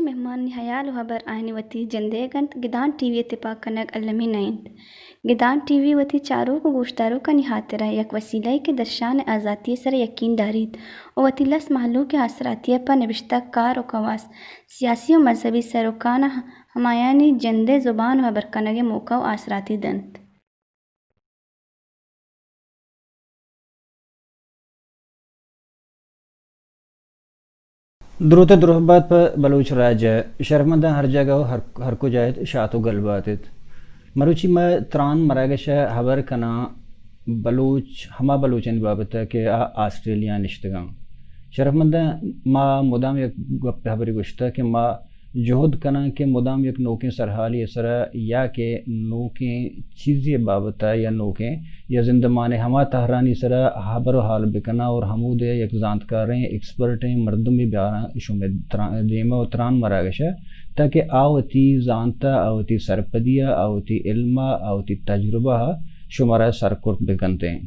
مہمانانی ہیال و ہبر آیانی وتی جندئیگ انت۔ گدان ٹی وی ء تپاک کنگ المی نہ انت۔ گدان ٹی وی وتی چاروک و گوشداروکانی ہاترا یک وسیلہ یے کہ درشان ء آزاتی ء سرا یقین داریت و وتی لس مہلوک ء آسراتی ء پہ نبشتہ کار و کواس، سیاسی و مذہبی سروکاناں ہمایانی جندئے زبان و ہبر کنگ ء موقع و آسراتی دنت۔ دروت ء درہبات پہ بلوچ راج ء۔ شرفمنداں ہر جاگہ و ہر، ہر کجا ات، شات و گل بات ات۔ مروچی ما تران مراگش ء ہبر کناں بلوچ، ہما بلوچانی بابت ء کہ آ آسٹریلیا ء نشتگاں۔ شرفمنداں، ما مدام یک گپ ہبرے گوشتہ کہ ما جہد کناں کہ مدام یک نوکیں سرحالے ء سرا یا کہ نوکیں چیزے ء بابت ء یا نوکیں یا زندمان ء ہما تہرانی سرا ہبر و حال بکناں اور ہمود ء یک زانتکاریں، ایکسپرٹیں مردمے بیاراں شمئے ترا-، دیم ء و تران مراگش ء، تاکہ آ وتی زانت ء، آ وتی سرپدی ء، آ وتی علم ء، آ وتی تجربہ ء شمارا سرکرت بکنتیں۔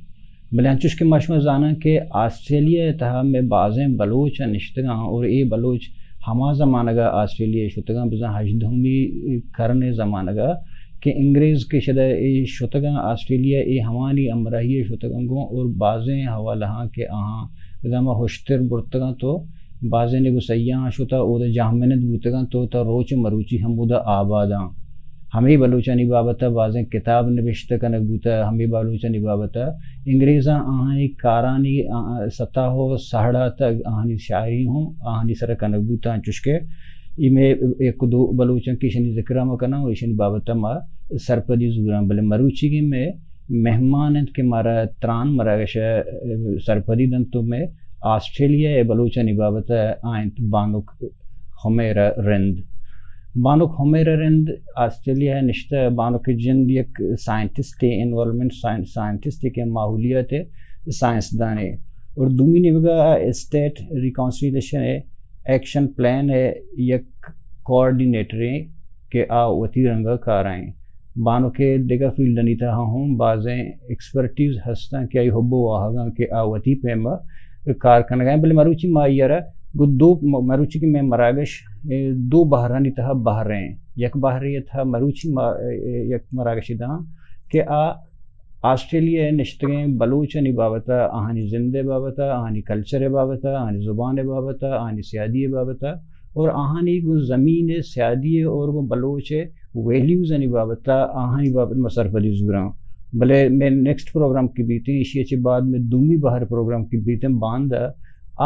بلے انچوش کہ ما شما زاناں کہ آسٹریلیا ء تہا مئے بازیں بلوچ ء نشتگاں اور اے بلوچ ہما زمانگ ء آسٹریلیا ء شتگاں، بزاں ہژدہمی کرن ء زمانگ ء کہ انگریز کش ء اے شتگاں آسٹریلیا ء، اے ہمانی ہمراہی ء شتگاں گوں اور بازیں حوالہاں کہ آہاں بزاں ما ہشتر برتگاں تو بازینے گوں سیاہاں شتہ، اود ء جہمنند بوتگاں تو تا روچ مروچی ہمودا آباداں۔ ہمے بلوچانی بابت ء بازیں کتاب نبشتہ کنگ بوتہ، ہمے بلوچانی بابت ء انگریزاں آہانی کارانی، آ، ستا و سہڑا تہ آہانی شاعری ہوں آہانی سر ء کنگ بوتہ، انچوش کہ اے مئے یک دو بلوچاں کہ ایشانی ذکر ء ما کناں و ایشانی بابت ء ما سرپدی زوراں، بلے مروچیگیں مئے مہمان انت کہ مارا تران مراگش ء سرپدی دنت و مئے آسٹریلیا ء بلوچانی بابت ء آ انت بانک حمیرہ رند۔ بانک حمیرہ رند آسٹریلیا ء نشتہ، بانک جند یک سائنٹسٹے، انوائرمنٹ سائن-، سائنٹسٹے کہ ماحولیات ء سائنسدانے اور دومی نیمگا اسٹیٹ ریکانسیلیشن ء ایکشن پلان ء یک کوآرڈینیٹرے کہ آ وتی رنگا کارائیں۔ بانک ء دگہ فیلڈانی تہا ہوں بازیں ایکسپرٹیز ہستاں کہ آئی حب و واہگاں کہ آ وتی پیما کار کنگا ہیں، بلے مروچی ما آئی ء را گوں دو م-، مروچی کہ مئے مراگش، اے، دو بہرانی تہا بہر ہیں۔ یک بہرے ء تہا مروچی ما، اے، اے، یک مراگشے داں کہ آ آسٹریلیا ء نشتگیں بلوچانی بابت ء، آہانی زند ء بابت ء، آہانی کلچر ء بابت ء، آہانی زبان ء بابت ء، آہانی سیادی ء بابت ء، اور آہانی گوں زمین ء سیادی ء اور گوں بلوچ ء ویلیوزانی بابت ء، آہانی بابت ما سرپدی زوراں۔ بلے مئے نیکسٹ پروگرام کہ بیتیں، ایشی ء چہ بعد مئے دومی بہر پروگرام کہ بیتیں، باندا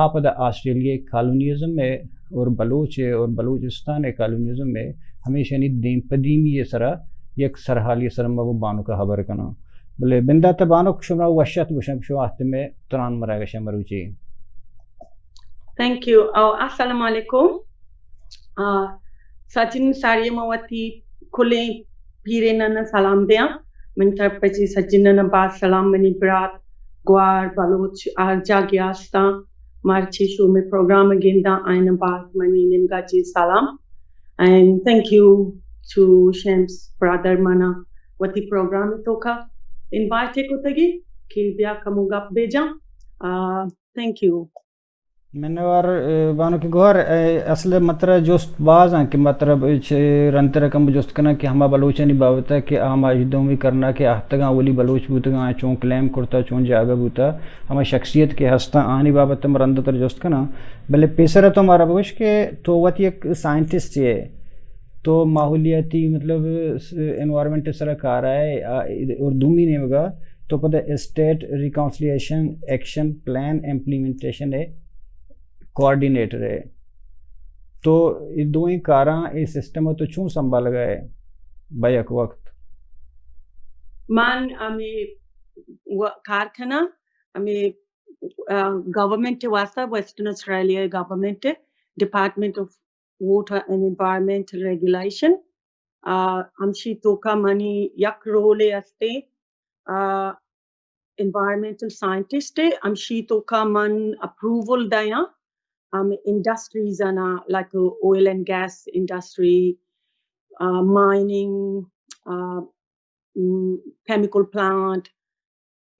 آ پدا آسٹریلیا ء کالونیزم ء اور بلوچ ء اور بلوچستان ء کالونیزم ء ہمیشانی دیم پہ دیمی ء سرا یک سرحالی ء سرا ما گوں بانک ء ہبر کناں۔ بلے بندات ء بانک، شما وش ات، گوشاں کہ شما وہد ء مئے تران مراگش ء مروچی۔ Thank you. او، السلام علیکم۔ آ، سجن ساری ما وتی کلیں پیریناں سلام دیاں۔ من طرف چی سجناں باز سلام، منی برات، گوار، بلوچ، ہر جاگہ ہستاں۔ مرچی شومیں پروگرام گنداں، آئین باز منی نیمگا چی سلام۔ And thank you to Shams brother منا وتی پروگرام توکا انوائٹ کتگی کہ بیا کمو گپ بجاں۔ آ، تھینک یو۔ منوار، اے، بانک گوہر، اے، اصل مترا جست باز ہیں کہ مطلب چہ رندتر کم جست کناں کہ ہما بلوچانی بابت ہے کہ آ ما ہژدہمی کرنا کہ آہتگاں اولی بلوچ بوتگاں، چون کلیم کرتا، چون جاگہ بوتا، ہما شخصیت کہ ہستاں آنی بابت ہم رندتر جست کناں۔ بلے پیسر تو مارا بگوش کہ تو وت یک سائنٹسٹ ہے، تو ماحولیاتی مطلب س-، انوائرمنٹ سرا کار آئے، آ، اور دومی نیمگا تو پدا اسٹیٹ ریکانسلیشن ایکشن پلان امپلیمنٹیشن ء کوآرڈینیٹر ء۔ تو اے دوئیں کاراں، اے سسٹم ء تو چون سنبھالگا ئے بہ یک وقت؟ من ہمے و-، کار کناں، ہمے، آ، گورنمنٹ ء واسطہ، ویسٹرن آسٹریلیا گورنمنٹ ء department of water and environmental regulation. آ، ہمشی توکا منی یک رولے ہستے، آ، انوائرمنٹل سائنٹسٹ ء، ہمشی توکا من اپروول دیاں ہم انڈسٹریز انا، like oil and gas industry, ah, mining, ah, um, chemical plant,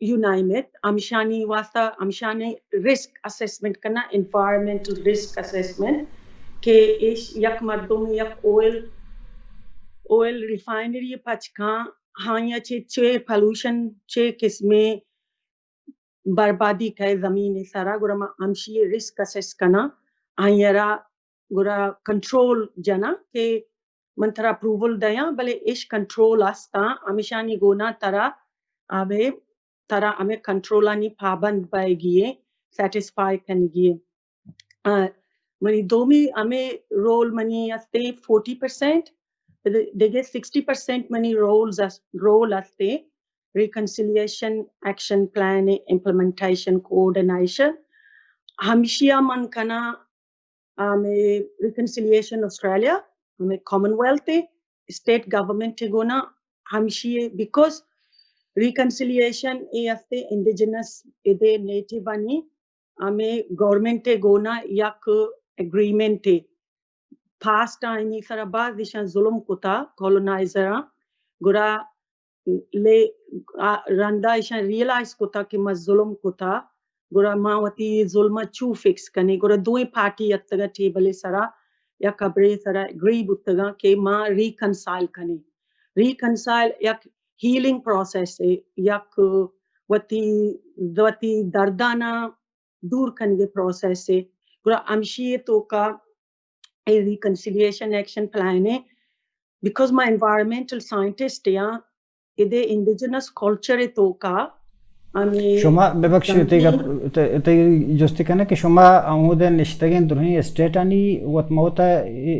you name it, ہمشانی واسطہ، ہمشانی رسک اسسمنٹ کرنا، انوائرمنٹل رسک اسسمنٹ، کہ ایش یک مردم یک آئل، آئل ریفائنری پچ کاں، آئی ءَ چہ چے پولوشن، چے قسمیں بربادی کئے زمین ءِ سرا، گڑا ما ہمشی ءِ رسک اسس کناں، آئی ءَ را گڑا کنٹرول جناں کہ من ترا اپروول دیاں، بلے ایش کنٹرول استاں، ہمیشانی گونا ترا ہمے، ترا ہمے کنٹرولانی پابند بئیگی ایں، سیٹسفائی کنگی ایں۔ آ، منی دومی ہمے رول منی استیں فورٹی پرسینٹ، دگہ سکسٹی پرسینٹ منی رولز اس-، رول استیں reconciliation action plan implementation coordination. ہمشیا من کناں ہمے ریکنسیلیشن آسٹریلیا، ہمے کامن ویلتھ ءِ اسٹیٹ گورنمنٹ ءِ گونا ہمشی ءَ، بیکاز ریکنسیلیشن اے استے انڈیجنس ادے نیٹیوانی ہمے گورنمنٹ ءِ گونا یک ایگریمنٹ ءِ۔ پاسٹ آئینی سرا باز ایشاں ظلم کتا کالونائزراں، گڑا لے، آ، رندا ایشاں ریئلائز کتا کہ ما ظلم کتا، گڑا ما وتی ظلم ءَ چو فکس کنیں۔ گڑا دوئیں پارٹی اتکگاں ٹیبل ءِ سرا، یک ہبرے سرا اگری بوتگاں کہ ما ریکنسائل کنیں۔ ریکنسائل یک ہیلنگ پروسیس ءِ، یک وتی، وتی درداناں دور کنگ ءِ پروسیس ءِ۔ گڑا ہمشی ءِ توکا اے ریکنسیلیشن ایکشن پلان ءِ، بیکاز ما انوائرمنٹل سائنٹسٹ آں، ادے انڈیجنس کلچر ءِ توکا ہمے شما ببخشید، تئی گپ، تئی، تئی جستی کنگ کہ شما ہمودا نشتگیں درہیں اسٹیٹانی وت مہ وتا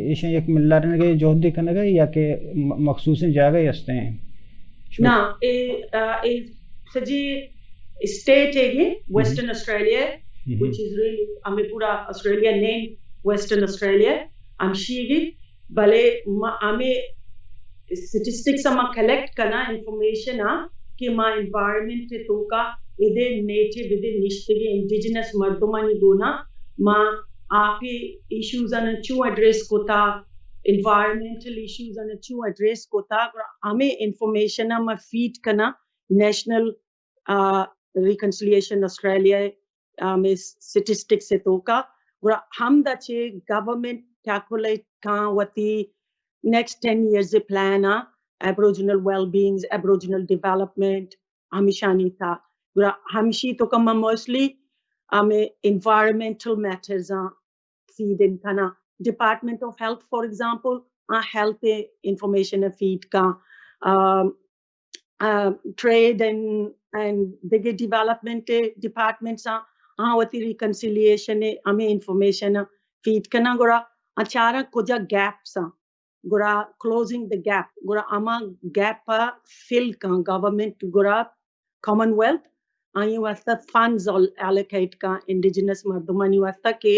ایشاں یک ملارنگ ءِ جہدے کنگ ءَ یا کہ م-، مخصوصیں جاگہے ہستیں؟ نا، اے، آ، اے سجی اسٹیٹ ءِ گے، western Australia, which is really، ہمیں پورا آسٹریلیا نیم ویسٹرن آسٹریلیا ہمشی گے، بلے ما ہمیں اسٹیٹسٹکس ما کلیکٹ کنا انفارمیشن آ کہ ما انوائرمنٹ ءِ توکا ادے نیٹو، ادے نشتگیں انڈیجنس مردمانی گونا ما آپی ایشوز آن چو ایڈریس کتا، انوائرمنٹل ایشوز آن چو ایڈریس کتا، گڑا ہمیں انفارمیشن ما فیڈ کنا نیشنل، آ، ریکنسیلیشن آسٹریلیا ءِ، آ، ہمیں اسٹیٹسٹکس ءِ توکا۔ گڑا ہمدا چہ گورنمنٹ کیلکولیٹ کاں وتی نیکسٹ ٹین ایئرز ءِ plan ah, aboriginal well beings, aboriginal development, ہمیشانی تھا۔ گڑا ہمشی توکا ما موسٹلی ہمیں environmental matters ah feed in کنا۔ Department of health, for example, ah health information feed کا، ah, ah, trade and, and دگہ ڈیولپمنٹ ڈپارٹمنٹس آ، آ وتی ریکنسیلیشن ہمیں انفارمیشن فیڈ کنا۔ گڑا آ چاراں کجا گیپس آ، گڑا کلوزنگ دی گیپ، گڑا ہما گیپ ءَ فل کن گورنمنٹ، گڑا کامن ویلتھ آئی واسطہ فنڈز ایلوکیٹ کن انڈیجنس مردمانی واسطہ کہ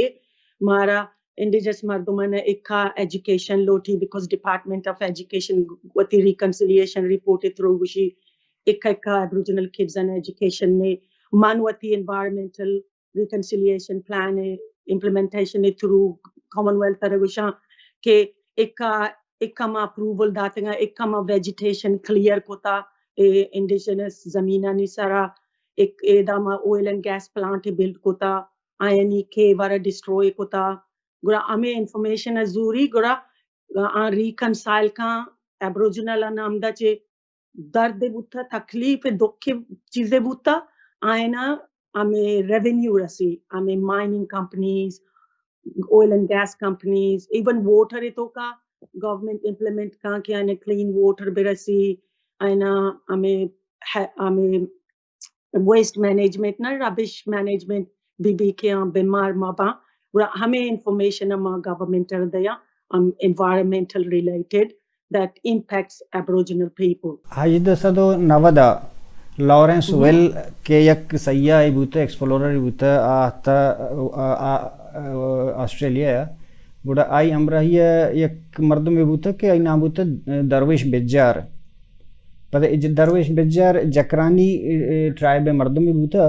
مارا انڈیجنس مردمان ایکا ایجوکیشن لوٹی، بیکاز ڈپارٹمنٹ آف ایجوکیشن وتی ریکنسیلیشن رپورٹ تھرو گوشی ایکا ایکا ایبریجنل کڈز ان ایجوکیشن نے من وتی انوائرمنٹل ریکنسیلیشن پلان ءِ امپلیمنٹیشن ءِ تھرو کامن ویلتھ ءَ گوشاں کہ ایکا، ایکا ما اپروول داتگاں، ایکا ما ویجیٹیشن کلیئر کتا، اے انڈیجنس زمینانی سرا، ایک، ایدا ما oil and gas plant build کتا، آیانی کیو ءَ را ڈسٹروئے کتا، گڑا ہمے انفارمیشن ءَ زوری، گڑا آ ریکنسائل کاں ایبروجنل ءَ نامدا چہ درد بوتا، تکلیف، دکھ چیزے بوتا، آئینا ہمیں ریونیو رسی، ہمیں mining companies, oil and gas companies, even water توکا گورنمنٹ امپلیمنٹ کاں کہ آئینا کلین واٹر برسی، آئینا ہمیں، ہمیں ویسٹ مینجمنٹ نا، ربش مینجمنٹ بی بی کہ آں بیمار ما باں، گڑا ہمیں انفارمیشن ما گورنمنٹ ءَ دیاں، ہم environmental related that impacts Aboriginal people. ہژدہ سد و نود ءَ لارنس ویل کہ یک سیاحے بوتہ، ایکسپلوررے بوتہ، آ آتہ، آ، آ، آ، آسٹریلیا ءَ۔ گڑا آئی ہمراہی ءَ یک مردمے بوتہ کہ آئی نام بوتہ درویش بجار۔ پدا اے ج-، درویش بجار جکرانی، اے، اے، ٹرائب ءِ مردمے بوتہ۔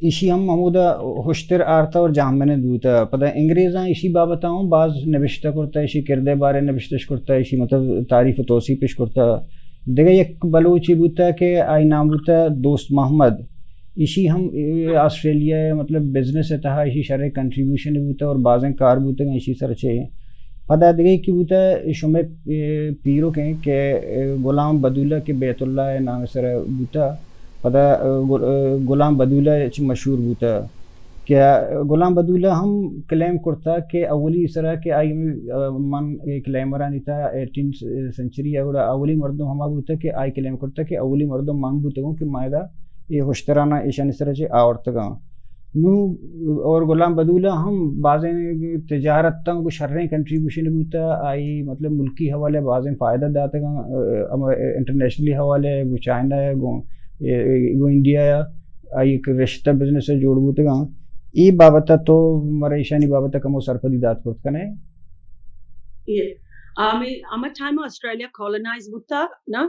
ایشی ہم ہمودا ہشتر آرتہ اور جہمنند بوتہ۔ پدا انگریزاں ایشی بابت ءَ ہم باز نبشتہ کرتہ، ایشی کرد ءِ بارے نبشتش کرتہ، ایشی مطلب تعریف و توصیفش کرتہ۔ دگہ یک بلوچے بوتہ کہ آئی نام بوتہ دوست محمد۔ ایشی ہم، اے، آسٹریلیا ءِ، مطلب، بزنس ءِ تہا ایشی شریں کنٹریبیوشن بوتا اور بازیں کار بوتگ ایشی سر چہ۔ پدا دگہ کہ بوتا، شمئے، اے، پیرک ایں کہ، اے، غلام بدولہ کہ بیت اللہ ءِ نام ءِ سر بوتا، پدا، اے، غل-، اے، غلام بدولہ چہ مشہور بوتا۔ کہ غلام بدولہ ہم کلیم کرتا کہ اولی سرا کہ آئی ہمے، آ، من اے کلیمرانی تہا ایٹین سنچری ءَ گڑا اولی مردم ہما بوتا کہ آئی کلیم کرتا کہ اولی مردم من بوتگوں کہ من ادا اے ہشترانا ایشانی سرا چہ آورتگاں۔ نوں اور غلام بدولہ ہم بازیں تجارت تاں گو شریں کنٹریبیوشن بوتا، آئی مطلب ملکی حوالے بازیں فائدہ داتگاں، آ، ہم انٹرنیشنلی حوالے گو چائنا ءَ گو، اے، گو انڈیا ءَ آئی یک رشتہ بزنس ءَ جوڑ بوتگاں۔ اے بابت ءَ تو مارا ایشانی بابت ءَ کمو سرپدی دات کرت کن ئے؟ اے، آ، ہمے، ہما ٹائم آسٹریلیا کالونائز بوتا نا،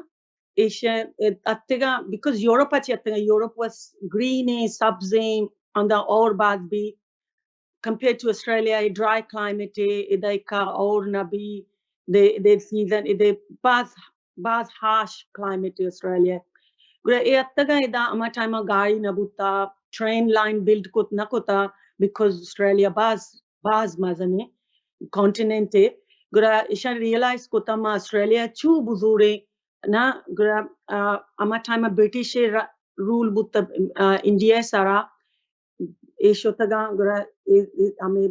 ایشاں اتکگاں، بیکاز یورپ ءَ چہ اتکگاں، یورپ واز گرین ایں، سبز ایں، اندا اور باز بی، compare to Australia, a dry climate اے، ادا ایکا اور نہ بی، دے، دے سیزن، ادے باز، باز ہارش کلائمیٹ اے آسٹریلیا۔ گڑا اے اتکگاں ادا ہما ٹائم ءَ گاڑی نہ بوتا، ٹرین لائن بلڈ کت نہ کتا، بیکاز آسٹریلیا باز، باز مزن اے کانٹیننٹ اے۔ گڑا ایشاں ریئلائز کتا ما آسٹریلیا چو بزوریں نا، گڑا، آ، ہما ٹائم ءَ برٹش ءِ را-، رول بوتا، آ، انڈیا ءِ سرا، اے شتگاں، گڑا اے، اے ہمے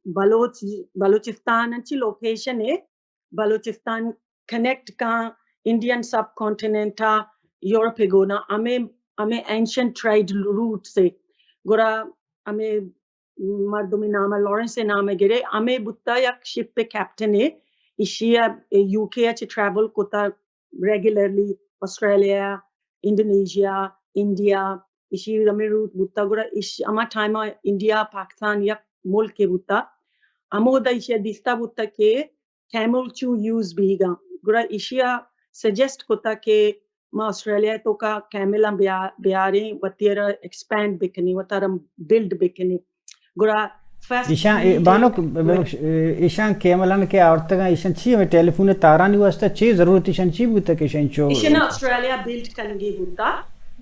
بلوچ، بلوچستان انچی لوکیشن اے، بلوچستان کنیکٹ کاں انڈین سب کانٹیننٹ ءَ یورپ ءِ گونا، ہمے، ہمے اینشنٹ ٹریڈ روٹس اے۔ گڑا ہمے مردمی نام ءَ، لارنس ءِ نام ءَ گرے، ہمے بوتا یک شپ ءِ کیپٹن اے، ایشی ءَ یو کے ءَ چہ ٹریول کتا ریگولرلی، آسٹریلیا، انڈونیشیا، انڈیا، ایشی ہمے روٹ بوتا۔ گڑا ایش-، ہما ٹائم ءَ انڈیا، پاکستان یک ملکے بوتا۔ ہمودا ایشی ءَ دیستا بوتا کہ کیمل چو یوز بیگا۔ گڑا ایشی ءَ سجیسٹ کتا کہ ما آسٹریلیا ءِ توکا کیملاں بیا-، بیاریں، وتی را ایکسپینڈ بکنیں، وتارا بلڈ بکنیں۔ گڑا فرسٹ ایشاں، اے، فلیٹ بانک، ببخش، اے، ایشاں کیملان کہ آورتگاں، ایشاں چی ہمے ٹیلیفون ءِ تارانی واسطہ چی ضرورت ایشاں چی بوتا کہ ایشاں چو ایشاں آسٹریلیا بلڈ کنگی بوتا،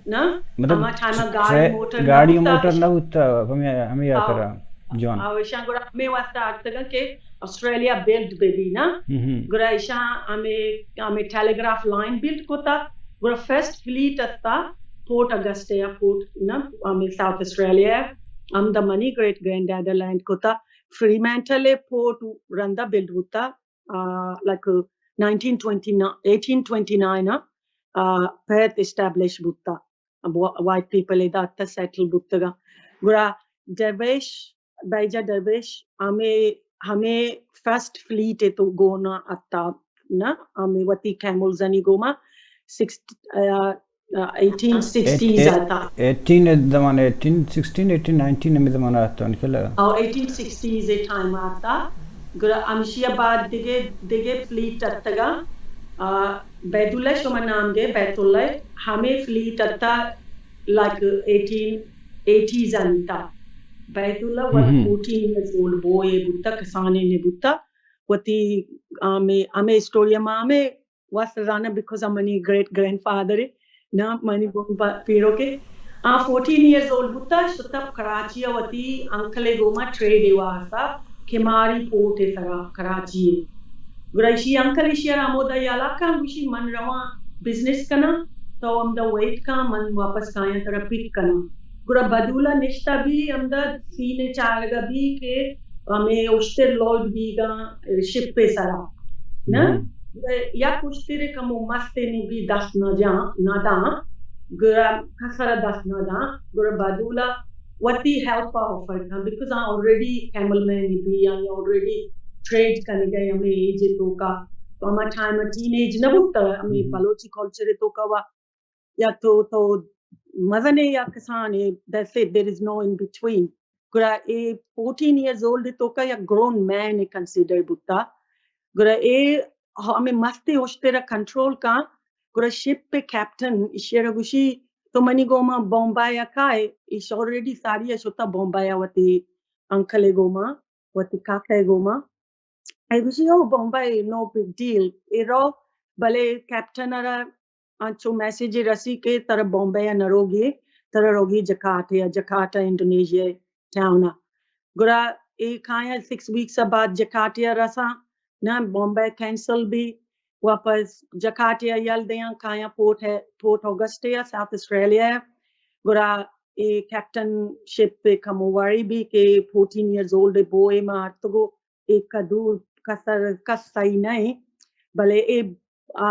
نا؟ مطلب، ہما ٹائم ءَ گاڑی ٹرے-، موٹر نہ گاڑی بوتا، موٹر نہ بوتا، ہمے، ہمے آ، آخرا، جوان۔ آ، ایشاں گڑا ہمے واسطہ آورتگاں کہ آسٹریلیا بلڈ بہ بی نا۔ ہم۔ گڑا ایشاں ہمے، ہمے ٹیلیگراف لائن بلڈ کتا۔ گڑا فرسٹ فلیٹ استا پورٹ اگسٹا یا پورٹ نا، ہمے ساؤتھ آسٹریلیا، ہمدا منی گریٹ گرینڈ ڈیڈ لینڈ کتا۔ فریمینٹل پورٹ رندا بلڈ بوتا، ah, like nineteen twenty nine, eighteen twenty nine, ah, Perth establish بوتا۔ اب وا-، وائٹ پیپل ادا اتہ سیٹل بوتگاں۔ گڑا درویش، بیجا درویش، ہمے، ہمے فرسٹ فلیٹ ءِ تو گونا اتا نا، ہمے وتی کیملزانی گوما سکس-، آ، آ، ایٹین سکسٹیز ایٹ-، آتا۔ ایٹین ءِ زمانہ، ایٹین سکسٹین، ایٹین نائنٹین ہمے زمانہ آتا، نکلا۔ او، ایٹین سکسٹیز ءِ ٹائم آتا۔ گڑا ہمشی ءَ بعد دگہ، دگہ فلیٹ اتگا۔ آ، بیت اللہ شما نام گے، بیت اللہ، ہمے فلیٹ اتا، لائک، ایٹین ایٹیز انتا۔ بیت اللہ ور ہم۔ فورٹین ایئرز اولڈ بوائے بوتا، کسانے نے بوتا۔ وتی ہمے، ہمے اسٹوری ما ہمے واسطہ زاناں، بیکاز آ منی گریٹ گرینڈ فادر اے، نا منی بن-، ب-، پیرک اے۔ آ فورٹین ایئرز اولڈ بوتا، شتا کراچی ءَ وتی انکل ءِ گوما ٹریڈ ءِ واسطہ کماری پورٹ ءِ سرا کراچی ءَ۔ گڑا ایشی انکل ایشی ءَ را ہمودا یلہ کن، گوشی من رواں بزنس کناں، تو ہمدا ویٹ کن، من واپس کایاں ترا پک کناں۔ گڑا بدول ءَ نشتہ بی، ہمدا سین ءِ چارگا بی کہ ہمے اشتر لوڈ بیگاں شپ ءِ سرا۔ نا؟ ہم۔ یک اشترے کمو مستینے بی، دست نہ جاں، نہ داں، گڑا کسرا دست نہ داں، گڑا بدول ءَ وتی ہیلپ ءَ آفر کن، بیکاز آ آلریڈی کیمل مین بی، آ آلریڈی ٹریڈ کنگا ہمے ایج ءِ توکا، تو ہما ٹائم ءَ ٹین ایج نہ بوتا، ہمے ہم۔ بلوچی کلچر ءِ توکا وا یا تو، تو مزنے یا کسانے، that's it, there is no in between. گڑا اے فورٹین ایئرز اولڈ ءِ توکا یک گرون مین ءَ کنسیڈر بوتا۔ گڑا اے ہمے مستی اشتر ءَ کنٹرول کاں۔ گڑا شپ ءِ کیپٹن ایشی ءَ را گوشی، تو منی گوما بمبئی ءَ کائے؟ ایش آلریڈی ساری ءَ شتا بمبئی ءَ وتی انکل ءِ گوما، وتی کاکا ءِ گوما۔ اے گوشی، او بمبئی، نو بگ ڈیل، اے رو، بلے کیپٹن ءَ را انچو میسج رسی کہ ترا بمبئی ءَ نہ روگی، ترا روگی جکارتا، جکارتا انڈونیشیا ٹاؤنا۔ گڑا اے کایاں سکس ویکس بعد جکارتا رساں، نہ بمبئی کینسل بی، واپس جکارتا یل دیاں، کایاں پورٹ ہے، پورٹ آگسٹا، ساؤتھ آسٹریلیا۔ گڑا اے کیپٹن شپ پہ کمو واری بی کہ فورٹین ایئرز اولڈ بوئے ما آرتگو، اے کدو کسر کس صحیح نہ ایں، بلے اے، آ،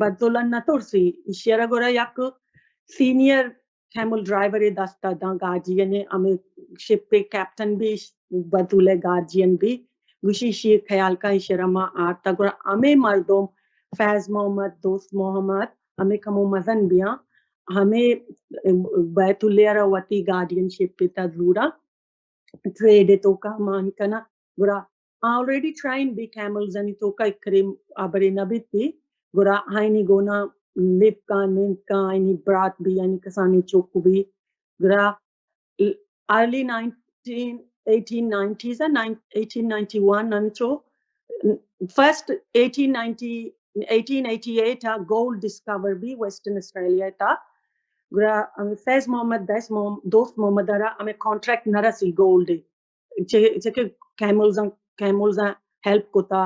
بدل نہ ترسی۔ ایشی ءَ را گڑا یک سینئر کیمل ڈرائیور ءِ دست ءَ داں، گارڈین ءَ، ہمے شپ ءِ کیپٹن بی، بدل ءِ گارڈین بی، گوشی ایشی ءِ خیال کن، ایشی ءَ را ما آرتا۔ گڑا ہمے مردم، فیض محمد، دوست محمد، ہمے کمو مزن بیاں، ہمے بیت اللہ ءَ را وتی گارڈین شپ ءِ تہ زوراں۔ ٹریڈ ءِ توکا مان کناں۔ گڑا آلریڈی ٹرائن بی کیملز آنی توکا، اے کریم آبرے نہ بیت بی۔ گڑا آئینی گونا لیب کن، نند کن، آئینی برات بی، آئینی کسانیں چک بی۔ گڑا ارلی نائنٹین، ایٹین نائنٹیز ءَ، نائن-، ایٹین نائنٹی ون انچو، first eighteen ninety, eighteen eighty eight ءَ گولڈ ڈسکور بی ویسٹرن آسٹریلیا ءِ تہ۔ گڑا ہمے فیض محمد، دس محم-، دوست محمد ءَ را ہمے کانٹریکٹ نہ رسی گولڈ ءِ۔ چہ، چہ کہ کیملز آں، کیملز آں ہیلپ کتا،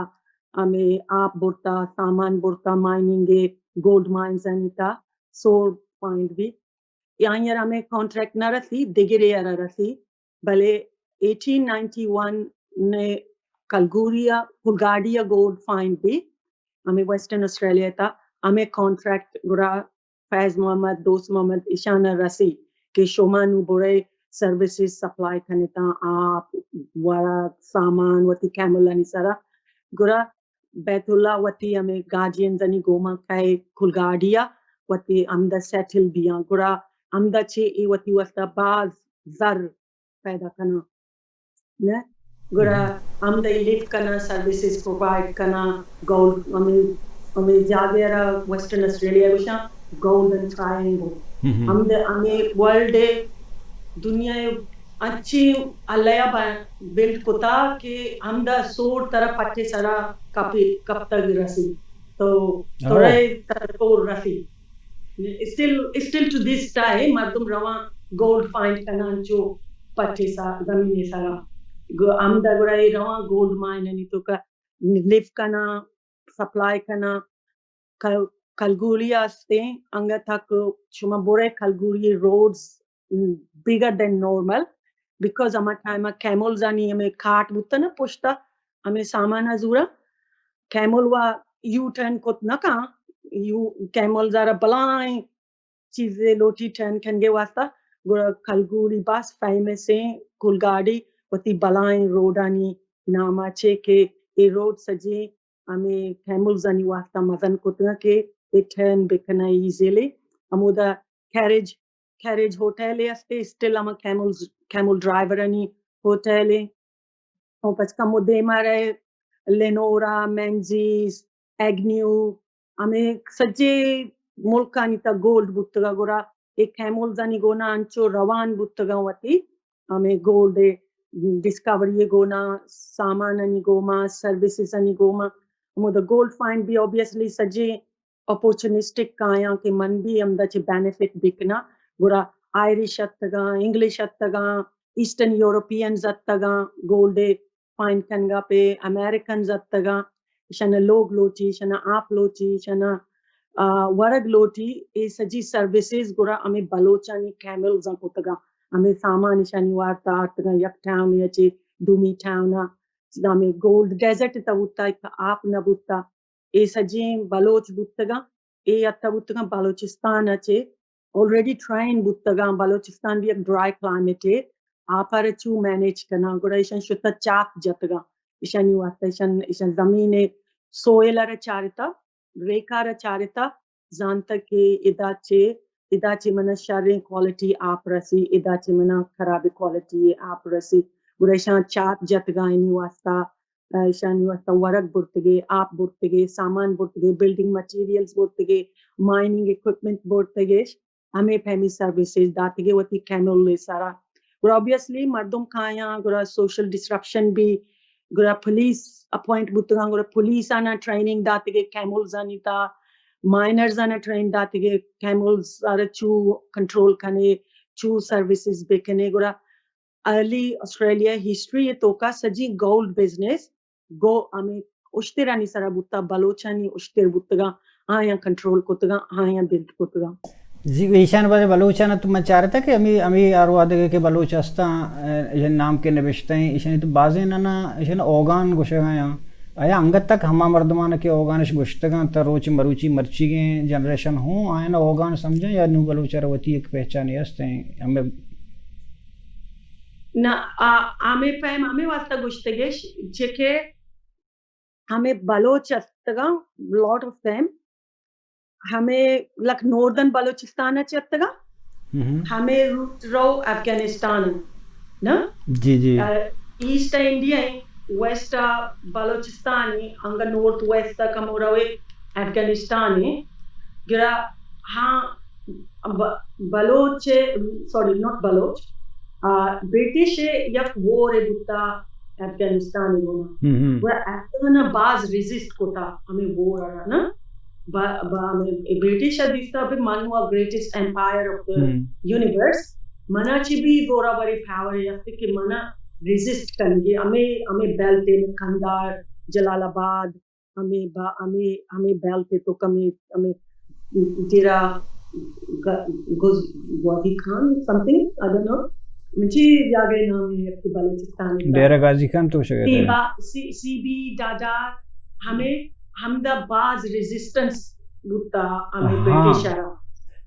ہمے آپ برتا، سامان برتا، مائننگ ءِ، گولڈ مائنز آنی تہ سور فائنڈ بی۔ آئی ءَ را ہمے کانٹریکٹ نہ رسی، دگرے ءَ را رسی، بلے ایٹین نائنٹی ون ءَ کلگوری ءَ، کلگاڑی ءَ گولڈ فائنڈ بی، ہمے ویسٹرن آسٹریلیا ءِ تہ، ہمے کانٹریکٹ گڑا فیض محمد، دوست محمد، ایشان ءَ رسی کہ شما نوں برے سروسز سپلائی کنتاں، آپ، ورگ، سامان، وتی کیمل آنی سرا۔ گڑا بیت اللہ وتی ہمے گارڈینز آنی گوما کئے کلگاڑی ءَ، وتی ہمدا سیٹل بیاں۔ گڑا ہمدا چہ اے وتی واسطہ باز زر پیدا کناں۔ نہ؟ گڑا ہمدا اے لیب کناں، سروسز پرووائیڈ کناں، گولڈ، ہمے، ہمے جاگہ ءَ را ویسٹرن آسٹریلیا گوشاں، گولڈن ٹرائینگل۔ ہمدا ہمے ورلڈ ءِ، دنیا ءِ انچیں اللہ ءَ با-، بلڈ کتا کہ ہمدا سور ترا پٹے سرا کپی، کپتگ رسی۔ تو ترا ترا سور رسی۔ Still, still to this day مردم رواں گولڈ فائنڈ کناں چو پٹے سا، زمین ءِ سرا۔ گو-، ہمدا گڑا اے رواں گولڈ مائن آنی توکا لیب کناں، سپلائی کناں۔ کل-، کلگوری ءَ استیں، انگت تک شما برے کلگوری روڈز بیگر دین نارمل، بیکاز ہما ٹائم ءَ کیملز آنی ہمے کارٹ بوتہ نا پشتا، ہمے سامان ءَ زورا، کیمل وا یو ٹرن کت نہ کن، یو کیملز ءَ را بلائیں چیزے لوٹی ٹرن کنگے واسطہ۔ گڑا کلگوری باز فیمس ایں، کلگاڑی وتی بلائیں روڈانی نام ءَ چے کہ اے روڈ سجیں ہمے کیملز آنی واسطہ مزن کتگاں کہ اے ٹرن بکناں ایزیلی۔ ہمودا کیریج، کیریج ہوٹلے استے، اسٹل ہما کیملز، کیمل ڈرائیور آنی ہوٹلے۔ او پچ کمو دیما رئے، لینورا، مینزیز، ایگنیو، ہمے سجے ملکانی تہ گولڈ بوتگا، گڑا اے کیملز آنی گونا انچو روان بوتگاں وتی ہمے گولڈ ڈسکوری گونا، سامان آنی گوما، سروسز آنی گوما۔ ہمودا گولڈ فائنڈ بی آبویسلی سجے اپورچونسٹک کایاں کہ من بھی ہمدا چہ بینیفٹ بکناں۔ گڑا آئرش اتگاں، انگلش اتگاں، ایسٹرن یورپینز اتگاں، گولڈ ء فائنڈ کنگا پہ امریکنز اتگاں، اشانا لوگ لوٹی، اشانا آپ لوٹی، اشانا، آ، ورگ لوٹی، اے سجی سروسز گڑا ہمیں بلوچانی کیملزاں کتگاں، ہمیں سامان اشانی وارتا آرتگاں، یک ٹاؤن ء چہ دومی ٹاؤن ء، ہمیں گولڈ ڈیزرٹ تہ بوتا، آپ نہ بوتا۔ اے سجیں بلوچ بوتگاں، اے اتہ بوتگاں بلوچستان ء چہ، آلریڈی ٹرائن بوتگاں۔ بلوچستان بھی یک ڈرائی کلائمیٹ ہے، آپ ء را چو مینیج کناں، گڑا ایشاں شتہ چاپ جتگاں، ایشانی واسطہ ایشاں، ایشاں زمین سوئل ء را چارتہ، ریکا را چارتہ، زانتہ کہ ادا چہ، ادا چہ منا شریں کوالٹی آپ رسی، ادا چہ منا خراب کوالٹی آپ رسی، گڑا ایشاں چاپ جتگاں اینی واسطہ۔ اشانی واسطہ ورگ برتگے، آپ برتگے، سامان برتگے، بلڈنگ مٹیریلز برتگے، مائننگ اکوپمنٹ برتگے، ہمے پیمی سروسز داتگے وتی کینل سرا۔ گڑا آبویسلی مردم کایاں، گڑا سوشل ڈسرپشن بھی، گڑا پولیس اپوائنٹ بوتگاں، گڑا پولیس آنا ٹریننگ داتگے کیملز آنی تا، مائنرز آنا ٹرین داتگے کیملز آرا چو کنٹرول کنے، چو سروسز بکنے، گڑا ارلی آسٹریلیا ہسٹری ءِ توکا سجی گولڈ بزنس گو ہمے اشترانی سرا بوتا، بلوچانی اشتر بوتگاں، آیاں کنٹرول کتگاں، آیاں بلڈ کتگاں۔ جی، ایشان بارے بلوچان تو من چارتا کہ ہمیں، ہمیں آروادگے کہ بلوچ ہستاں، اے، یہ نام کے نبشتہ ہیں، ایشانی تو بازیں نہ، نہ، ایشان اوگان گوشگا یا، آیا انگت تک ہما مردمان کہ اوگانش گوشتگاں تا روچ مروچی مرچیگیں جنریشن ہوں، آیا نہ اوگان سمجھاں یا نو بلوچ ءَ وتی ایک پہچانے ہستیں، ہمیں نہ، آ، ہمے پیم ہمے واسطہ گوشتگش، چہ کہ ہمے بلوچ اتکگاں، لاٹ آف دیم، ہمے لک نوردرن بلوچستان ءَ چہ اتکگاں، ہمے روٹ رو افغانستان ءَ، نا؟ جی، جی۔ آ، ایسٹ انڈیا ایں، ویسٹ ءَ بلوچستان ایں، انگا نارتھ ویسٹ ءَ کمو روے افغانستان ایں۔ گڑا ہاں، ب-، بلوچ، سوری، ناٹ بلوچ، آ، برٹش ءِ یک وار ءَ بوتا افغانستان ءَ گونا۔ ہم، ہم۔ گڑا افغان ءَ باز ریزسٹ کتا ہمے وار ءَ را نا۔ با-، با-، ہمے برٹش ءَ دیستا بھی من وا گریٹسٹ ایمپائر آف دا ہم۔ یونیورس۔ منا چی بھی زورا بری پاور است کہ منا ریزسٹ کنگے۔ ہمے، ہمے بیلٹ ءَ قندھار، جلال آباد، ہمے با-، ہمے، ہمے بیلٹ ءِ توکا ہمے، ہمے ڈیرہ گ-، گز-، Ghazi Khan something, I don't know. منچی جاگہ نام ہے کہ بلوچستان ءِ ڈیرہ غازی خان تو شگے سی با-، سی، سی بی ڈاڈا، ہمے ہمدا باز ریزسٹنس بوتا ہمے ہاں۔ برٹش ءَ را۔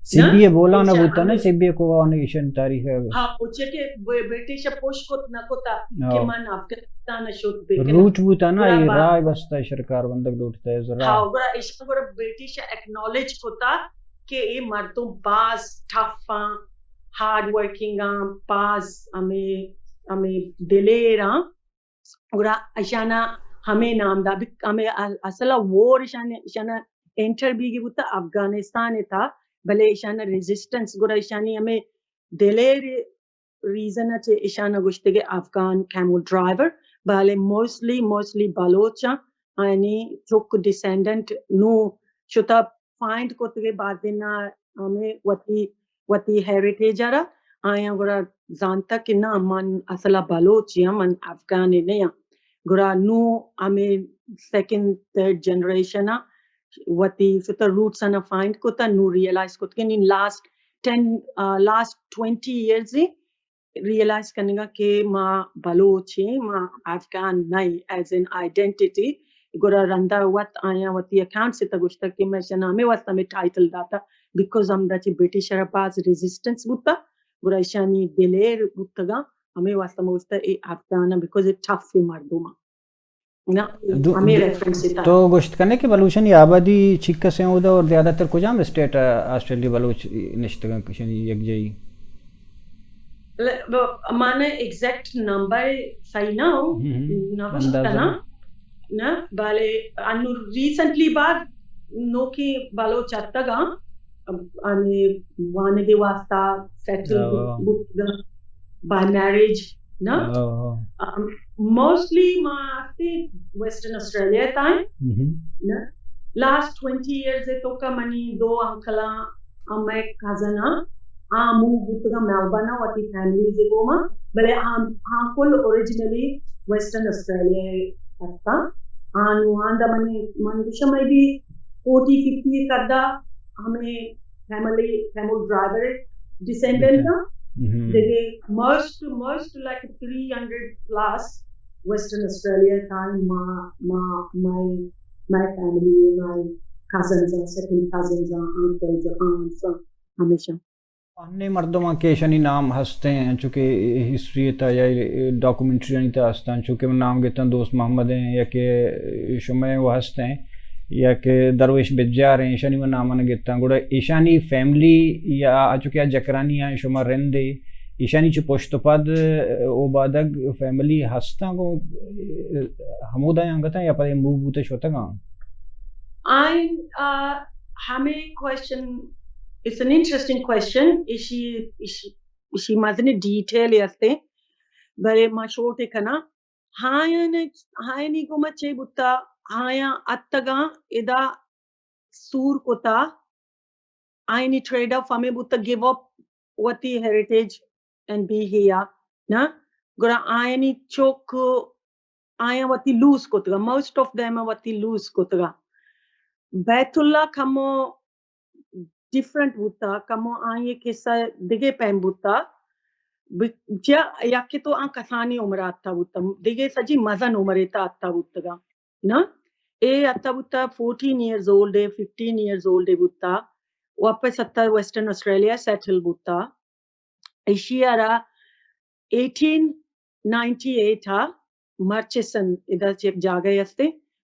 سی بی ءَ بولا نہ بوتا نا، سی بی ءَ کو ایشن تاریخ ءَ۔ ہاں، او چہ کہ ب-، برٹش ءَ پوش کت نہ کتا کہ ہاں۔ من افغانستان ءَ شت بکناں۔ روٹ بوتا نا، گڑا اے با-، راہ بستا شر کار بندگ لوٹتا ہے ذرا۔ ہاں، گڑا ایشاں گڑا برٹش ءَ ایکنالج کتا کہ اے مردم باز ٹف آں، ہارڈ ورکنگ آں، باز ہمے، ہمے دلیر آں۔ گڑا اشانا ہمے نام دا، بک-، ہمے ا-، اصل ءَ وار اشان، اشانا انٹر بیگی بوتا افغانستان ءِ تھا، بلے اشانا ریزسٹنس، گڑا اشانی ہمے دلیر ریزن ءَ چہ اشانا گوشتگے افغان کیمل ڈرائیور، بلے موسٹلی، موسٹلی بلوچ آں، آیانی چک ڈسینڈنٹ نو شتا فائنڈ کتگے بازینا ہمے وتی، وتی ہیریٹیج ءَ را آیاں گڑا زانتگ کہ نا، من اصل ءَ بلوچے آں، من افغانے نہ آں۔ گڑا نوں ہمے سیکنڈ، تھرڈ جنریشن ءَ وتی شتہ روٹس ءَ فائنڈ کتہ، نوں ریئلائز کت کہ نی لاسٹ ٹین، آ، لاسٹ ٹوئنٹی ایئرز ریئلائز کنگا کہ ما بلوچ ایں، ما افغان نہ ایں ایز این آئیڈینٹیٹی۔ گڑا رندا وت آیاں وتی اکاؤنٹس ءِ تہ گوشتگ کہ میں شنا ہمے واسطہ ہمے ٹائٹل داتا، بیکاز ہمدا چہ برٹش ءَ را باز ریزسٹنس بوتا، گڑا ایشانی دلیر بوتگاں، ہمے واسطہ ما گوشتا اے افغان آں، بیکاز اے ٹف مردم آں۔ نا، دو-، ہمے دو-، ریفرنس ءِ تہ۔ تو گوشت کنے کہ بلوچانی آبادی چیکس ہیں اودا اور زیادہ تر کجام اسٹیٹ ءَ آسٹریلیا بلوچ نشتگاں کشانی یکجائی؟ ل-، ب-، مانا ایگزیکٹ نمبر صحیح نہ ہو، ہم، ہم۔ نہ گوشت اندازہ۔ کنا، نہ، بلے انو ریسنٹلی بعد نوکیں بلوچ اتگاں، آنی وانگ ءِ واسطہ سیٹل ہاں۔ بوتگاں، بائی میرج، نا؟ ہاں۔ ام، موسٹلی ما ہستے ویسٹرن آسٹریلیا ءِ تھا ایں، ہم۔ نا؟ لاسٹ ٹوئنٹی ایئرز ءِ توکا منی دو انکلاں، ہمے کزن آں، آ موو بوتگاں میلبرن ءَ وتی فیملیز ءِ گوما، بلے آ، آ کل اوریجنلی ویسٹرن آسٹریلیا ءَ ہستاں۔ آ نوں آندا منی، من گوشاں مے بی فورٹی ففٹی ءِ کدا ہمے فیملی، کیمل ڈرائیور ءِ ڈسینڈنٹ آں۔ ہم۔ دگہ most, most like three hundred plus western Australia ءِ تھا ایں، ما، ما، مائی، مائی فیملی، مائی کزنز آں، سیکنڈ کزنز آں، انکلز آں، آنٹس آں، ہمیشہ۔ انّے مردماں کہ ایشانی نام ہستیں، انچو کہ ہسٹری ءِ تہا یا ڈاکومنٹریانی تہا ہستاں، انچو کہ من نام گتاں دوست محمد ایں، یا کہ شمئے و ہستیں، یا کہ درویش بجار ایں، ایشانی من نامان گتاں۔ گڑا ایشانی فیملی یا انچو کہ آ جکرانی آں، شما رند ئے، ایشانی چہ پشت و پد اوبادگ فیملی ہستاں، گوں ہمودا انگتاں یا پدا موو بوتہ شتگاں؟ آئین، آ، ہمے question, it's an interesting question۔ ایشی، ایشی، ایشی مزنیں ڈیٹیل ہستیں، بلے ما شورٹ ءَ کناں۔ آیان، آیانی گوما چے بوتا، آیاں اتگاں ادا سور کتا، آیانی ٹریڈ آف ہمے بوتا، گیو اپ وتی ہیریٹیج اینڈ بی ہیئر نا، گڑا آیانی چک آیاں وتی لوز کتگا، موسٹ آف دیم وتی لوز کتگا۔ بیت اللہ کمو ڈفرنٹ بوتا، کمو آئی قصہ دگہ پیم بوتا۔ ب-، چیا یکے تو آ کسانی عمر آتا بوتا، دگہ سجی مزن عمر تا آتا بوتگا نا۔ اے آتا بوتا fourteen years old, fifteen years old بوتا، واپس آتا ویسٹرن آسٹریلیا سیٹل بوتا۔ ایشی ء را ایٹین نائنٹی ایٹ ء مرچسن ادا چہ یک جاگہے ہستے،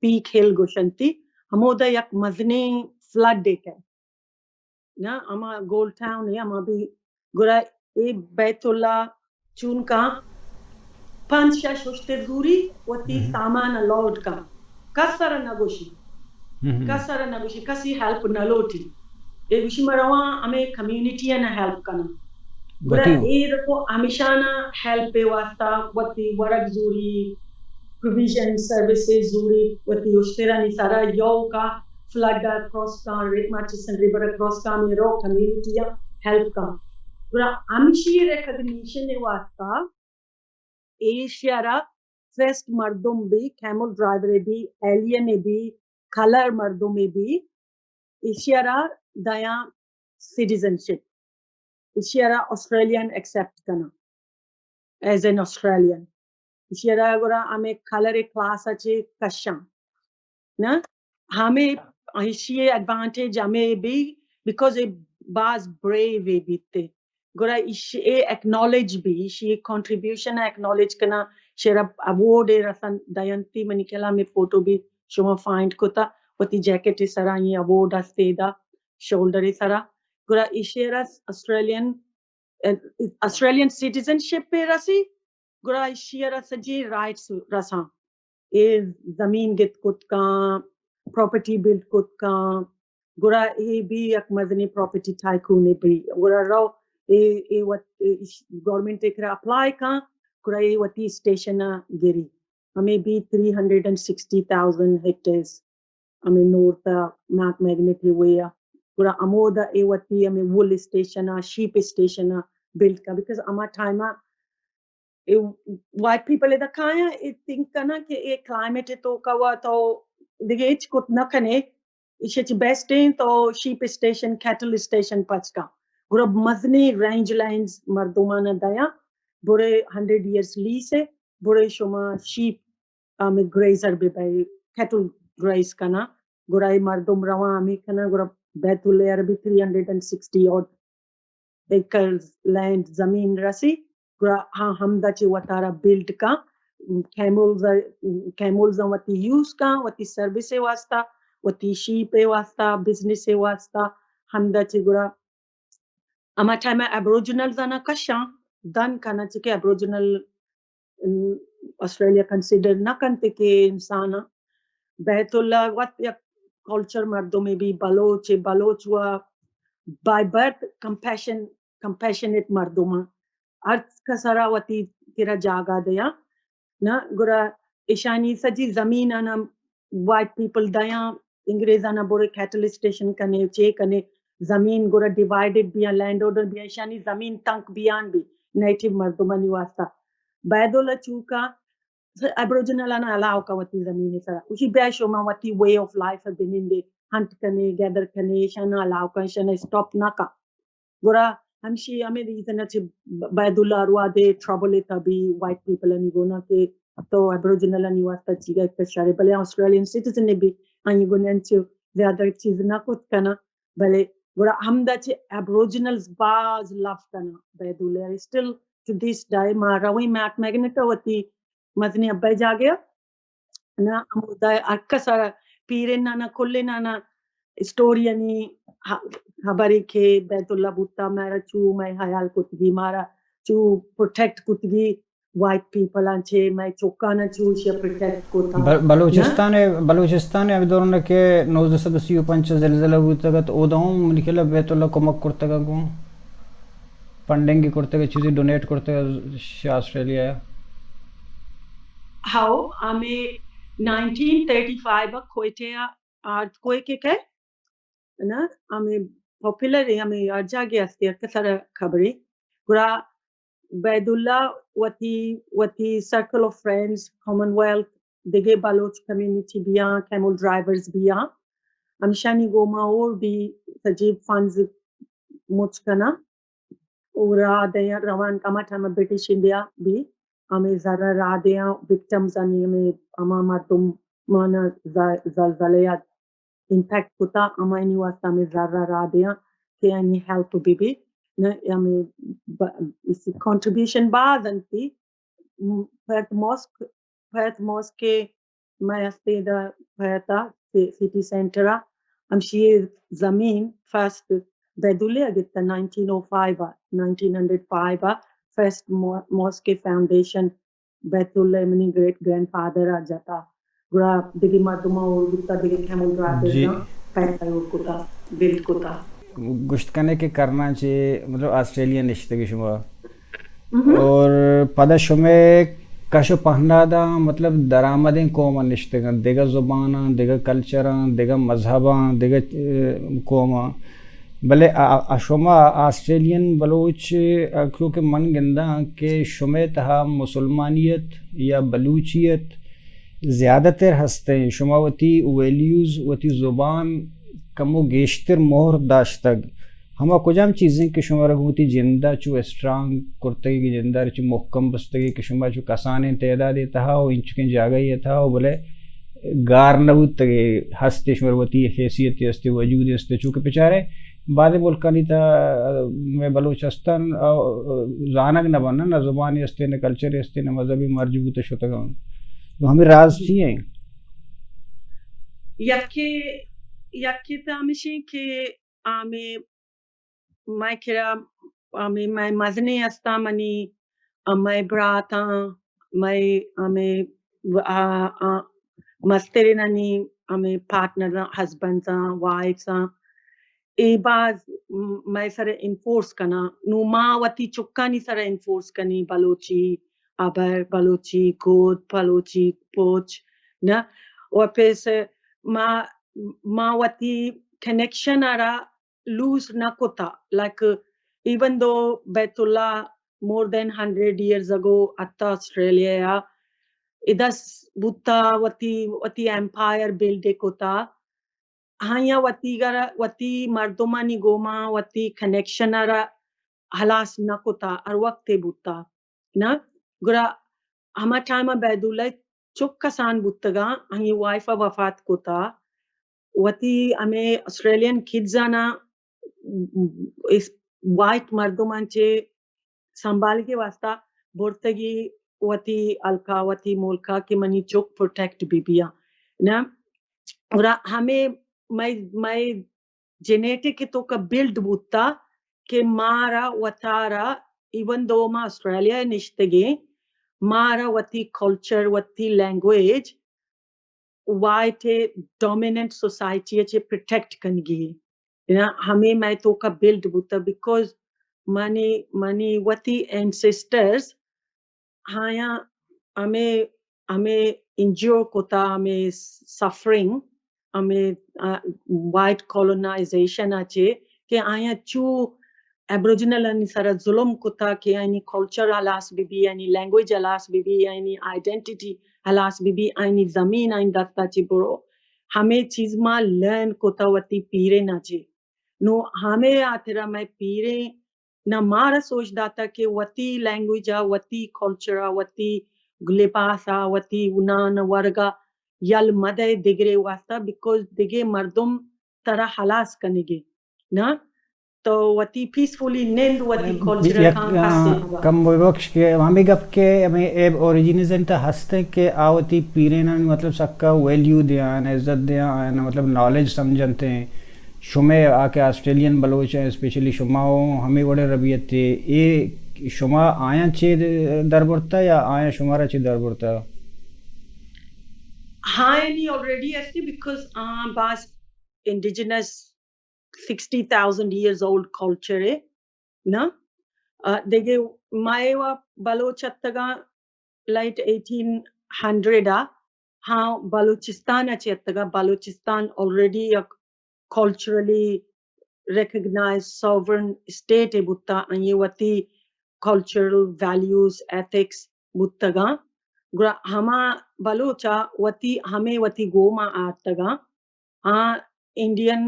پیک ہل گوشنتی، ہمودا یک مزنیں فلڈ ء کئے نا، ہما گولڈ ٹاؤن ء ہما بھی۔ گڑا اے بیت اللہ چون کاں، پنچ شش ہشتر زوری وتی سامان ء لوڈ کاں، کس ء را نہ گوشی، کس ء را نہ گوشی، کسی ہیلپ نہ لوٹی۔ اے گوشی، ما رواں ہمے کمیونٹی ء نہ ہیلپ کناں۔ گڑا اے رکو ہمیشانا ہیلپ ء واسطہ وتی ورگ زوری، پروویژن سروسز زوری، وتی اشترانی سرا یو کا فلڈ ء کراس کاں، ری-، مرچسن ریور ء کراس کاں، ہمے رو کمیونٹی ء ہیلپ کاں۔ گڑا ہمشی ریکگنیشن ء واسطہ ایشی ء را فرسٹ مردم بھی، کیمل ڈرائیور بھی، ایلین بھی، کلر مردم بھی، ایشی ء را دیاں سٹیزن شپ، ایشی ء را آسٹریلین ایکسپٹ کناں ایز این آسٹریلین۔ ایشی ء را گڑا ہمے کلر کلاس ء چہ کشاں۔ نا، ہمے ایشی ء ایڈوانٹیج ہمے بی، بیکاز اے باز بریو اے بیتے۔ گڑا ایشی اے اکنالج بی، ایشی اے کنٹریبیوشن اکنالج کناں، شیرا اوارڈ اے رسن دینتی، منی کلا میں فوٹو بی شما فائنڈ کتا، وتی جیکٹ سرا اے اوارڈ استے دا شولڈر سرا۔ گڑا ایشی را آسٹریلین، آسٹریلین سٹیزن شپ پہ رسی، گڑا ایشی را سجی رائٹس رساں۔ اے زمین گت کت کاں، پراپرٹی بلڈ کت کاں، گڑا اے بھی یک مزنی پراپرٹی ٹائکون بی۔ گڑا رو اے، اے وت، اے گورنمنٹ کرا اپلائی کاں، گڑا اے وتی اسٹیشن گری۔ ہمیں بھی three hundred and sixty thousand hectares ہمیں نورتھ ء ماؤنٹ میگنیٹ ہائی وے ء۔ گڑا ہمودا اے وتی ہمیں وول اسٹیشن ء، شیپ اسٹیشن ء بلڈ کا، بیکاز ہما ٹائم ء اے وائٹ پیپل ادا کایاں، اے تھنک کناں کہ اے کلائمیٹ ء توکا وا تو دگہ ہچ کت نہ کنے، ایشی چہ بیسٹ ایں تو شیپ اسٹیشن، کیٹل اسٹیشن پچ کا۔ گڑا مزنیں رینج لینڈز مردمان ء دیاں، برے ہنڈریڈ ایئرز لیس ء، برے شما شیپ ہمے گریزر بہ بئے، کیٹل گریز کناں، گڑا اے مردم رواں ہمے کناں، گڑا بیت اللہ ء را بھی تھری ہنڈریڈ اینڈ سکسٹی اوڈ ایکرز لینڈ زمین رسی، گڑا ہاں ہمدا چہ وتارا بلڈ کاں، کیملز، کیملز وتی یوز کاں، وتی سروس ء واسطہ، وتی شیپ ء واسطہ، بزنس ء واسطہ، ہمدا چہ گڑا ہما ٹائم ء ایبروجنلز آناں کشاں، دن کناں، چہ کہ ایبروجنل، ام، آسٹریلیا کنسیڈر نہ کنت کہ انسان ء۔ بیت اللہ وت یک کلچر مردمے بی، بلوچ ء، بلوچ و بائی برتھ کمپیشن، کمپیشنیٹ مردم ء۔ ہر کس ء را وتی کرا جاگہ دیاں۔ نہ، گڑا ایشانی سجی زمین آناں وائٹ پیپل دیاں، انگریزاناں برے کیٹل اسٹیشن کنے، چے کنے، زمین گڑا ڈیوائیڈڈ بیاں، لینڈ آرڈر بیاں، ایشانی زمین تنک بیان بی نیٹو مردمانی واسطہ۔ بیدول چوکا ایبروجنل آناں الاؤ کا وتی زمین سرا۔ اسی بیا شما وتی وے آف لائف بنندے، ہنٹ کنے، گیدر کنے، ایشاناں الاؤ کا، ایشاناں اسٹاپ نہ کا۔ گڑا ہمشی ہمے ریزن ء چہ بیدول اروا دے ٹربل ء تھا بی وائٹ پیپل انی گونا کہ تو ایبروجنل انی واسطہ چیگا کشارے، بلے آسٹریلین سٹیزن ء بی آئی گونا انچو زیادہ چیز نہ کت کنا، بلے گڑا ہمدا چہ ایبروجنلز باز لو کنا بیدول ء۔ اسٹل ٹو دس ڈے ما رویں میٹ میگنیٹ ء وتی مزنی ابا جاگہ ء۔ نہ، ہمودا ہر کس ء را پیرین آناں، کلین آناں اسٹوری انی ہ-، خبرے کہ بیت اللہ بوتا، مارا چو مئے خیال کتگی، مارا چو پروٹیکٹ کتگی، وائٹ پیپل آں چے مئے چکاناں چو شی پروٹیکٹ کتا۔ ب-، بلوچستان ء، بلوچستان ء ہمے دوران کہ نوزدہ سد و سی و پنچ ء زلزلہ بوتگ ات، اودا ہم منی خیال ء بیت اللہ کمک کرتگ ء گوں فنڈنگ کرتگ ء چیزے ڈونیٹ کرتگ ء شہ آسٹریلیا ء۔ ہاؤ، ہمے نائنٹین تھرٹی فائیو ء کوئٹہ ء ارتھ کوئک ء کئے نا، ہمے پاپولر ایں، ہمے ہر جاگہ ہستی، ہر کسر خبرے۔ گڑا عبیداللہ وتی، وتی circle of friends, common wealth, دگہ بلوچ کمیونٹی بیاں، کیمل ڈرائیورز بیاں، ہمشانی گوما اور بھی سجیب فنڈز مچ کناں۔ او راہ دیاں، روان کما ٹائم برٹش انڈیا بھی ہمے زر ءَ راہ دیاں، وکٹمز آنی ہمے ہما مردم مانا ز-، زلزلہ یا امپیکٹ کتا، ہمایانی واسطہ ہمے زر ءَ راہ دیاں کہ آنی ہیلپ بہ بی۔ نہ ہمے ب-، کانٹریبیوشن باز انتی۔ م-، پرتھ ماسک، پرتھ ماسک کہ مئے ہستے دا پرتھ ءَ سی-، سٹی سینٹر ءَ ہمشی زمین فرسٹ بیدولے ءَ گتا، نائنٹین او فائیو ءَ، نائنٹین ہنڈریڈ فائیو ءَ فرسٹ مو-، ماسک فاؤنڈیشن بیت اللہ منی گریٹ گرینڈ فادر ءَ جتا۔ گڑا دگہ مردماں اور بوتا، دگہ کیمل ڈرائیورز جی۔ آں پیسہ اور کتا، بلڈ کتا۔ گوشت کنے کہ کرناں چہ مطلب آسٹریلیا نشتگے شما۔ مہم۔ اور پدا شمے کش و پہناداں مطلب درآمدیں قوم نشتگاں، دگہ زباناں، دگہ کلچراں، دگہ مذہباں، دگہ، اے، قوماں۔ بلے آ، آ، شما آسٹریلین بلوچ، آ، کیونکہ من گنداں کہ شمے تہا مسلمانیت یا بلوچیت زیادہ تر ہستیں، شما وتی ویلیوز، وتی زبان کمو گیشتر مہر داشتگ۔ ہما کجام چیزیں کہ شمارا گوں وتی جندا چو اسٹرانگ کرتگی، کہ جندا چو محکم بستگی، کہ شما چو کسانیں تعدادے تہا و انچکیں جاگہے تہا و بلے گار نہ بوتگے، ہستے شمارا وتی حیثیتے ہستے، وجودے ہستے، چونکہ بچارے بازیں ملکانی تہا مئے بلوچ ہستن، آ، زانگ نہ بنن، نہ زبانے ہستے، نہ کلچرے ہستے، نہ مذہبے، مرج بوت شتگاں۔ تو ہمے راز چی ہیں؟ یکے، یکے تو ہمیشیں کہ آ مئے، مئے کرا، آ مئے، مئے مزنیں ہستاں، منی، آ مئے براتاں، مئے، آ مئے، آ، آ، مسترینانی، آ مئے پارٹنرز آں، ہزبنڈز آں، وائفز آں، اے باز م-، مئے سر انفورس کناں۔ نوں ما وتی چکانی سر انفورس کنیں، بلوچی ہبر، بلوچی گد، بلوچی پچ، نہ؟ واپس ما، ما وتی کنیکشن ءَ را لوز نہ کتا۔ لائک، ایون دو بیت اللہ مور دین ہنڈریڈ ایئرز اگو اتا آسٹریلیا ءَ، ادا س-، بوتا، وتی، وتی ایمپائر بلڈ کتا۔ آیاں وتی گر-، وتی مردمانی گوما وتی کنیکشن ءَ را ہلاس نہ کتا، ہر وقت بوتا، نہ؟ گڑا ہما ٹائم ءَ بیدولہ چک کسان بوتگاں، آئی وائف ءَ وفات کتا۔ وتی ہمے آسٹریلین کڈز آناں اس وائٹ مردماں چے سنبھالگے واسطہ برتگی وتی ہلکا، وتی ملکا کہ منی چک پروٹیکٹ بہ بیاں۔ نہ؟ اور ہمے مئے، مئے جینیٹک ءِ توکا بلڈ بوتا کہ مارا وتارا، ایون دو ما آسٹریلیا ءَ نشتگیں، مارا وتی کلچر، وتی لینگویج وائٹ ڈومیننٹ سوسائٹی ءَ چہ پروٹیکٹ کنگی۔ نہ، ہمے مئے توکا بلڈ بوتا، بیکاز منی، منی وتی اینسسٹرز آیاں ہمے، ہمے انجیور کتا، ہمے سفرنگ، ہمے، آ، وائٹ کولونائزیشن ءَ چے کہ آیاں چو ایبروجنل آنی سرا ظلم کتا کہ آیانی کلچر ہلاس بہ بی، آیانی لینگویج ہلاس بہ بی، آیانی آئیڈینٹیٹی ہلاس بہ بی، آیانی زمین آیانی دستا چے برو۔ ہمے چیز ما لرن کتا وتی پیرین ءَ چے۔ نوں ہمے ہاترا مئے پیریں نہ مارا سوج داتا کہ وتی لینگویج ءَ، وتی کلچر ءَ، وتی لباس ءَ، وتی نان ورگ ءَ یل مدئے دگرے واسطہ، بیکاز دگہ مردم ترا ہلاس کنگے۔ نہ؟ تو وتی پیسفلی نند، وتی کلچر ءَ یک، کان آ، کسے نہ با۔ کم ببخش کہ ہمے گپ کہ ہمے ایب اوریجنز انت ہستیں کہ آ وتی پیرینانی مطلب سکا ویلیو دیان، عزت دیان، آیان مطلب نالج سمجھنتے۔ شمے آ کہ آسٹریلین بلوچ ہیں، اسپیشلی شما ہوں ہمے وڑیں ربیتے، اے شما آیاں چے دربرتا یا آیاں شمارا چے دربرتا؟ ہاں، یعنی آلریڈی ہستی، بیکاز آ باز indigenous sixty thousand years old culture ہے نا۔ آ، دگہ مئے و بلوچ اتگاں لیٹ ایٹین ہنڈریڈ ءَ، ہاں، بلوچستان ءَ چہ اتگاں۔ بلوچستان آلریڈی یک کلچرلی ریکگنائز ساورن اسٹیٹ ء بوتا، آئی ء وتی کلچرل ویلیوز، ایتھکس بوتگاں، گڑا ہما بلوچ ء وتی ہمے وتی گوما آرتگاں۔ آ انڈین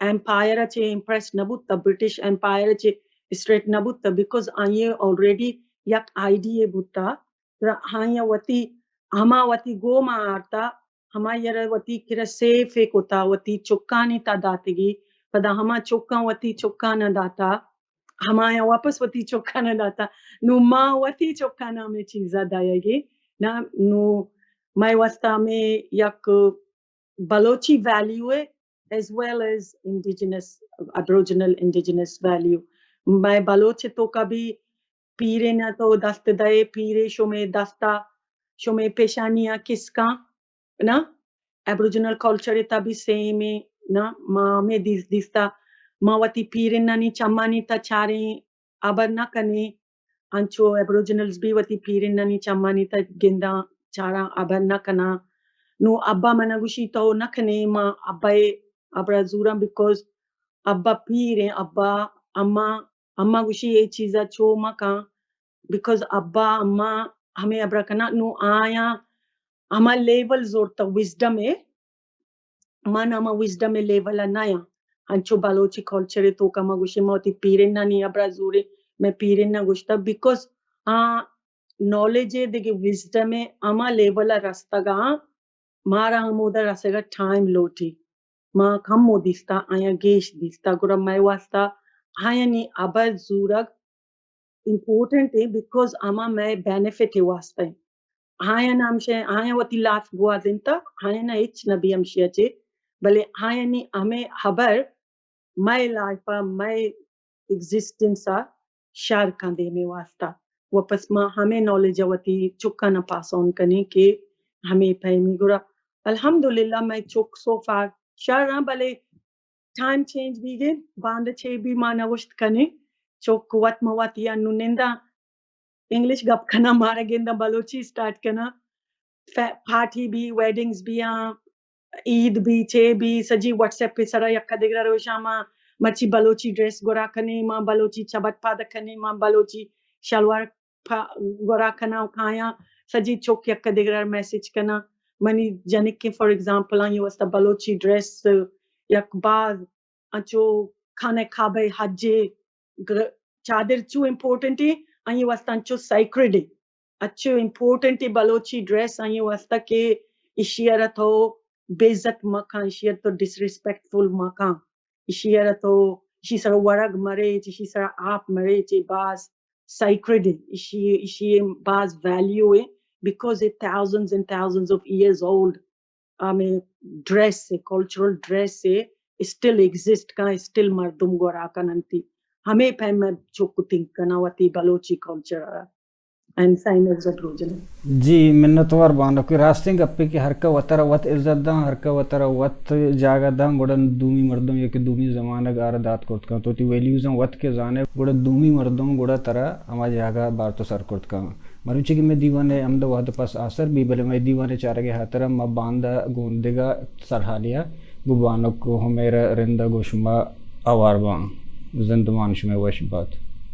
ایمپائر ء چہ امپریس نہ بوتا، برٹش ایمپائر ء چہ اسٹریٹ نہ بوتا، بیکاز آئی ء آلریڈی یک آئیڈیا بوتا۔ گڑا آئی ء وتی ہما وتی گوما آرتا، ہمائی ء را وتی کرا سیف ء کتا، وتی چکانی تا داتگی، پدا ہما چکاں وتی چکاں نہ داتا، ہمایاں واپس وتی چکاں نہ داتا۔ نو ما وتی چکاں ہمے چیزا دایگی نا۔ نو مئے واسطہ ہمے یک بلوچی ویلیو ء، ایز ویل ایز انڈیجنس، ابروجنل انڈیجنس ویلیو۔ مئے بلوچ ء توکا بھی پیرین ء تو دست دئے، پیرے شمے دستا، شمے پیشانی ء کسکاں نا۔ ایبروجنل کلچر ء تا بھی سیم ء نا۔ ما ہمے دیس دیستا، ما وتی پیرنانی چمانی تا چاریں، ہبر نہ کنیں۔ انچو ایبروجنلز بھی وتی پیرنانی چمانی تا گنداں، چاراں، ہبر نہ کناں۔ نو ابا منا گوشی تو نہ کنے، ما ابا ء ہبرا زوراں، بیکاز ابا پیر ہیں، ابا، اما، اما گوشی اے چیزا چو مکاں، بیکاز ابا اما ہمے ہبرا کناں۔ نو آیاں ہما لیول زورتا وزڈم ء، من ہما وزڈم ء لیول ء نہ آں۔ انچو بلوچی کلچر ء توکا ما گوشیں، ما وتی پیرنانی ہبرا زوریں، مئے پیرن ء گوشتہ، بیکاز آ نالج ء دگہ وزڈم ء ہما لیول ء رستگ آں، مارا ہمودا رسگ ء ٹائم لوٹی۔ ما کمو دیستا، آیاں گیش دیستا، گڑا مئے واسطہ آیانی ہبر زورگ امپورٹنٹ ایں، بیکاز ہما مئے بینیفٹ ء واسطہ ایں۔ آیاں ہمشہ، آیاں وتی لائف گوازینتا، آیاں ہچ نہ بی ہمشی ء چے، بلے آیانی ہمے ہبر مئے لائف ء، مئے ایگزسٹنس ء شر کن دیمے واسطہ۔ واپس ما ہمے نالج ء وتی چکاں ء پاس آن کنیں کہ ہمے پیمی گڑا الحمدللہ مئے چک سو فار شر آں، بلے ٹائم چینج بیگے، باند چے بی ما نہ گوشت کنیں۔ چک وت مہ وت یا نوں ننداں انگلش گپ کناں، مارا گنداں بلوچی سٹارٹ کناں۔ فے-، پارٹی بی، ویڈنگز بی آں، عید بی، چے بی، سجی واٹس ایپ پہ سرا یکا دگرا روشاں ما مرچی بلوچی ڈریس گورا کنیں، ما بلوچی چبٹ پادا کنیں، ما بلوچی شلوار پا-، گورا کناں و کایاں، سجی چک یکا دگرا میسج کناں۔ منی جنکیں فار ایگزامپل آئی واسطہ بلوچی ڈریس یک باز انچو خانہ کعبہ حج ء گ-، چادر چو امپورٹنٹ ایں، آئی واسطہ انچو سیکرڈ ایں، انچو امپورٹنٹ ایں بلوچی ڈریس آئی واسطہ کہ ایشی ء را تو بے عزت مکاں، ایشی ء را تو ڈسریسپیکٹفل مکاں، ایشی ء را تو ایشی سرا ورگ مریچ، ایشی سرا آپ مریچ، اے باز سیکرڈ ایں، ایشی، ایشی باز ویلیو ایں، because it thousands and thousands of years old. ہمے ڈریس ء، کلچرل ڈریس ء اسٹل ایگزسٹ کن، اسٹل مردم گورا کننتی۔ ہمے پیم ء چک تھنک کناں وتی بلوچی کلچر ء اینڈ سیم ایز ابروجنل۔ جی، منتوار بانک۔ راستیں گپے کہ ہر کہ وترا وت عزت داں، ہر کہ وترا وت جاگہ داں، گڑا دومی مردم یا کہ دومی زمانگ آرا دات کرت کن۔ تو تی ویلیوزاں وت کہ زانے، گڑا دومی مردم گڑا ترا ہما جاگہ بارت و سر کرت کن۔ مروچی کہ مئے دیوان ء ہمد وہد پس آسر بی، بلے مئے دیوان ء چارگ ء ہاترا ما باندا گوں دگہ سرحالیا گوں بانک و ہمیر رندا گوں شما اوار باں۔ زندمان شمئے وش بات۔